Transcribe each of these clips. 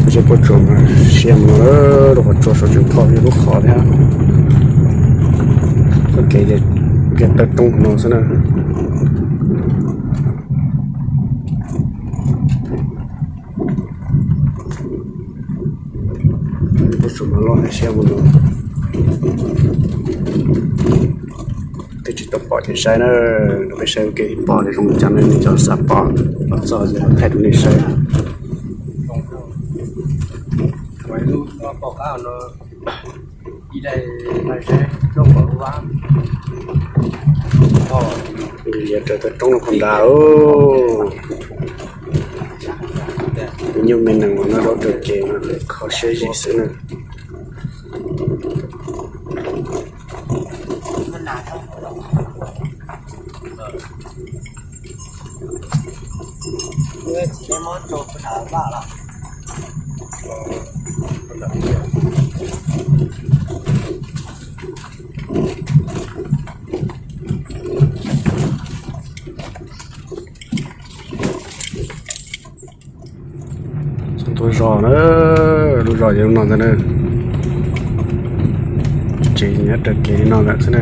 Seb puas tsuas mas siab mus no, rau qhov tsua saum tseem phom ib lub qhov thiab. Txoj kev ces taw roob no xwb na. Puas tsuas mas loj thiab siab mus no. Twb tsis tau pom ces saib na, rau peb saib ua ke ib pom li zoo cas ne, nej cov xav pom los txog ces thaij rau nej saib. Lias raws taw roob no puag nrad. Nyuj me nees los noj zaub rau ces kho siab zim xwb na. Txog ntua zos na, lub zos ces lub no ntag na. Tsev nyob raws kev li no lawm xwb na.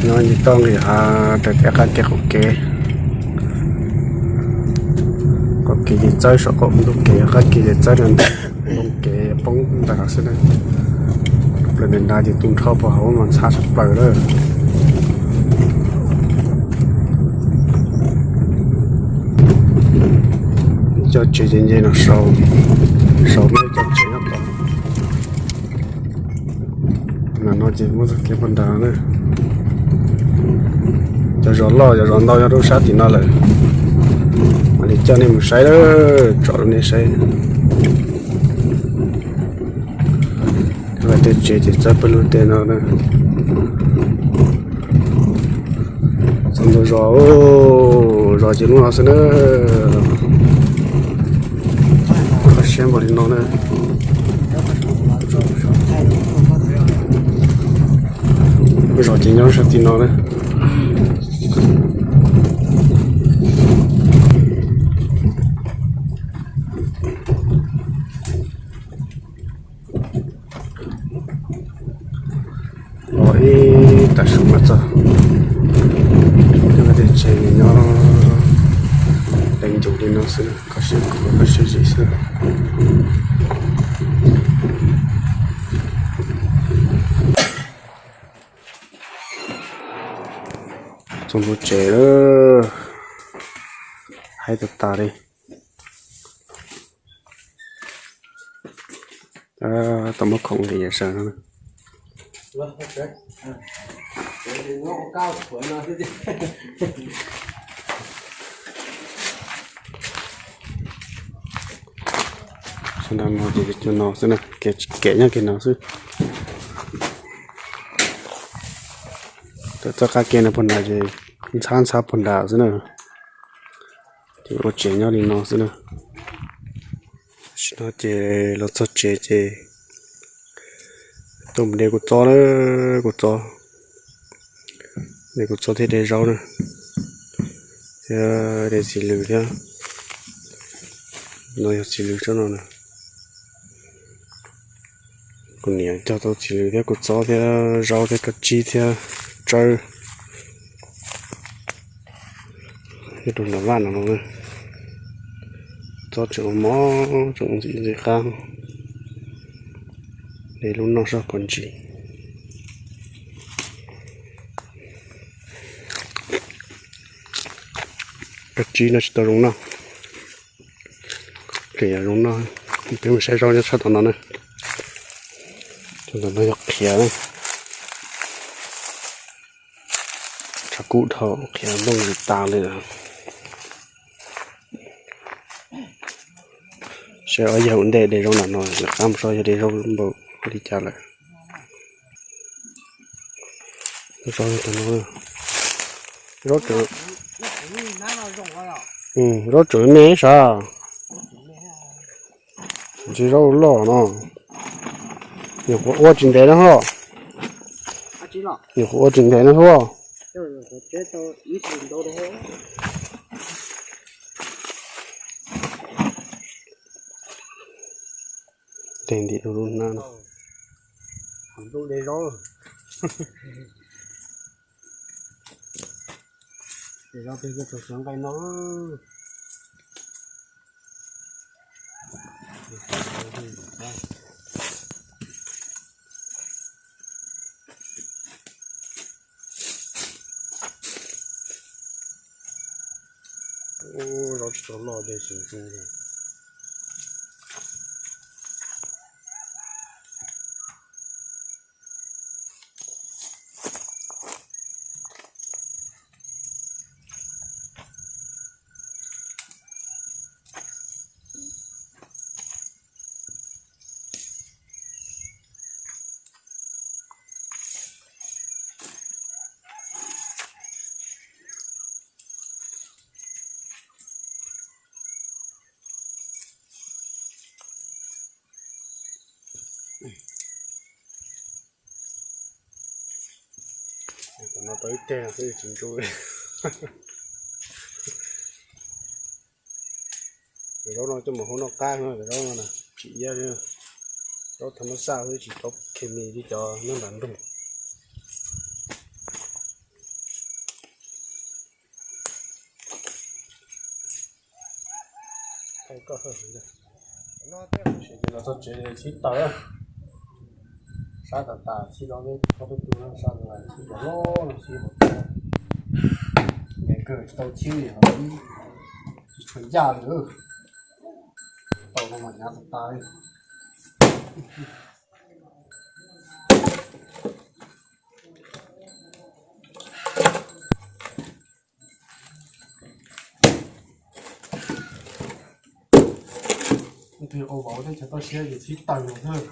Nyob ncig toj nqis hav raws tej qab kev qaum kev. Qaum kev ces txawb saum qaum ntug kev, qab kev ces txawb rau ntawm ntoo kev poob ntawd xwb na. Plaws nram nrad ces tu nrho puag hauv mas ntxhab tshaj plaws lawm. Cov tsev ces nce no saud, saud peb cov tsev nyob tod. Nram no ces muaj txoj kev puag nrad na. Cov zos loj cov zos ntau nyob rau sab tim no lawm. Mam li coj nej mus saib, tsom rau nej saib. Tej tsev ces txawb pawg lug tej no na. Txog ntua zos, zos ces lub no xwb na. Kho siab npaum li no na. Zos ces nyob sab tim no na. Los ib tag su mas txog. Tej tsev nyob leej ncuv li no xwb, kho siab kho siab zim xwb. Txog ntua tsev lawm, haib tas tas li. Tau muab khoom nqis sawv no. Sawv daws no ces cov no xwb na, kev nyob kev no xwb. Txoj qab kev no puag nrad ces ntxhab ntxhab puag nrad xwb na. Ces ua tsev nyob li no xwb na. Tam sim no ces los txog tsev ces tuaj mus de kuv txob na, kuv txob, de kuv txob thiab de zaub na, thiab de txiv lws thiab. No yog txiv lws tsob no na. Kuv niam cog tau txiv lws thiab kuv txob thiab zaub thiab kab tsib thiab tsawb. Nyob rau nram vaj no los, txob tseem ua mov tseem ntxim ntxim qab, de lub noj soj pom ntsis. Kab tsib no tsis tau zoo noj, ces yog zoo noj. Peb mus saib zaub nyob sab tom no na. Cov ntawm no yog qhiav na. Tshav kub dhau, qhiav nplooj zis tas li lawm. Saib ob yawg ua ntej de zaub nram no, lawv qab mus saib yog de zaub npaum li cas lawm. Zaub, zaub tseem, zaub tseem me sav. Ntsis zaub loj no. Nyuam qhuav ua tsis ntev na hos. Nyuam qhuav ua tsis ntev na hos. Ua tsis ntev na hos. qeg ntim rau lub hnab no. Ntuj de zaub, de zaub peb kuj tau xyaw nqaij no. Ub, zaub tsis tau loj dej tsis ntxub li. Tam no tau ib teg xwb tsis ntsuj. Cov zaub no coj mus hau noj qab no, cov zaub no tsis iab li, zaub thas mas xaj xwb tsis tau khes mis li cov nyob nram nroog. Los txog tsev txhib taws, sab tas tas txhib los peb tug sab tas tas txhib cov loj no txhib, nqes kawg tsis tau txhib li, tsis tshua yaj li. Tau no mas hnyav tas tas li. Leej twg ua vauv teb chaws toj siab ces txhib taws xwb.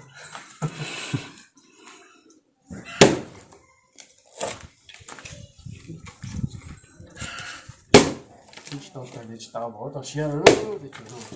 Txhib tsis tau taws ces tsis tas vauv toj siab teb chaws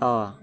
no.